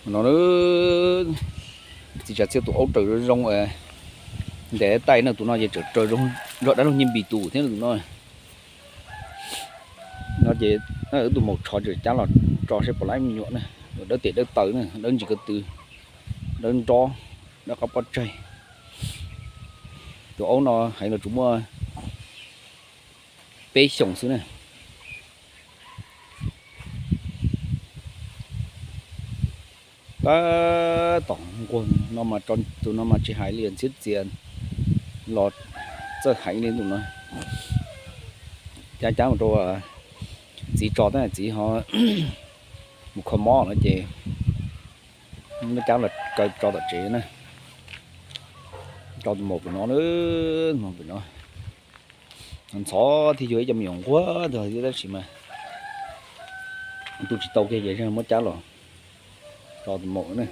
No, txiv tsav txhiab tus aub raws zoo zoo, ntes taij na, tus no ces tseem raws zoo nrog dab laug Nyiaj Npis tus thiab tus no. No ces wb tus maum tshov tseem cab los tso seb puas laib me nyuam na. Dawb tes dawb taw na, dawb ntsis ko tw, dawb nrob, dawb qab pob tsaig. Tus aub no heev los tsuas muaj peb xyoos xwb na. Tab tom nquag no mas, tus no mas tsis hais li, ntxhiab txias los txawj heev li tus no. Cab cab mus rau txiv tso, tab txiv ho mus kho mob no ces muab cab los kaw tso tom tsev na. Tso tus maum pem no, tus maum pem no. Ntxhov thiab yog ib co me nyuam nquag ntag thiab tab sis mas tu tsis tau kiag ces muab cab los tso tus maum na.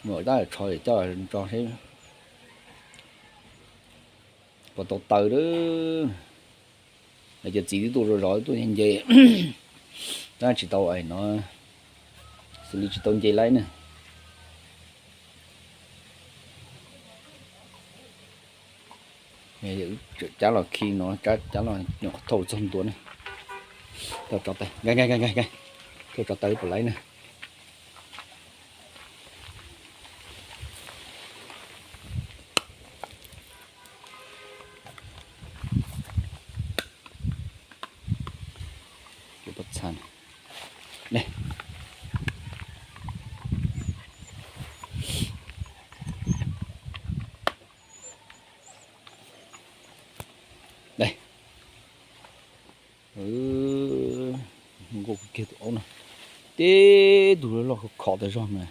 Maum tab tsho coj tso seb puas tau taw lawm. Hais tias txiv twb tuaj zov zov tuaj nce, tab tsis tau no, xws li tsis tau nce laib na. Cab los khi no, cab los nyuam qhuav thauj txog ntua na. Thauj tso taw, thauj tso taw puas laib na. Nkauj kiag tus aub no. Tib tug loj loj khov khov tas zog na.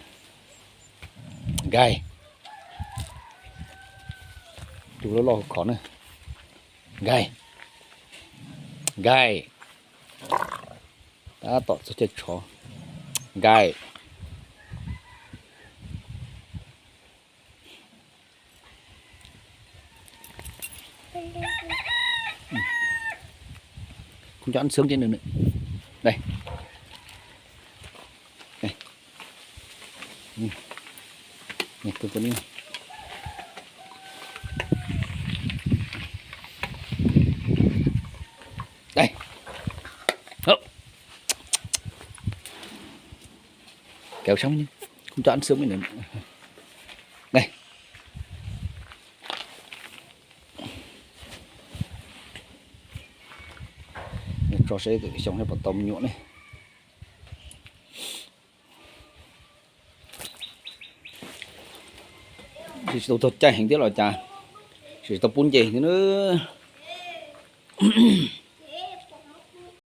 Nkais. Tus loj loj khov khov na. Nkais. Nkais. Tab tom txog caij tshov. Nkais. Không cho ăn sướng trên đường nữa. Đây. Đây. Này, tôi tôi đi. Đây. Hop. Kéo sống nhé. Không cho ăn sướng với nữa. Đây. Tso seb xyoo no puas tau me nyuam ne. Tsis tau txog caij heev thiab los cas, tsis tau pub nce thiab na.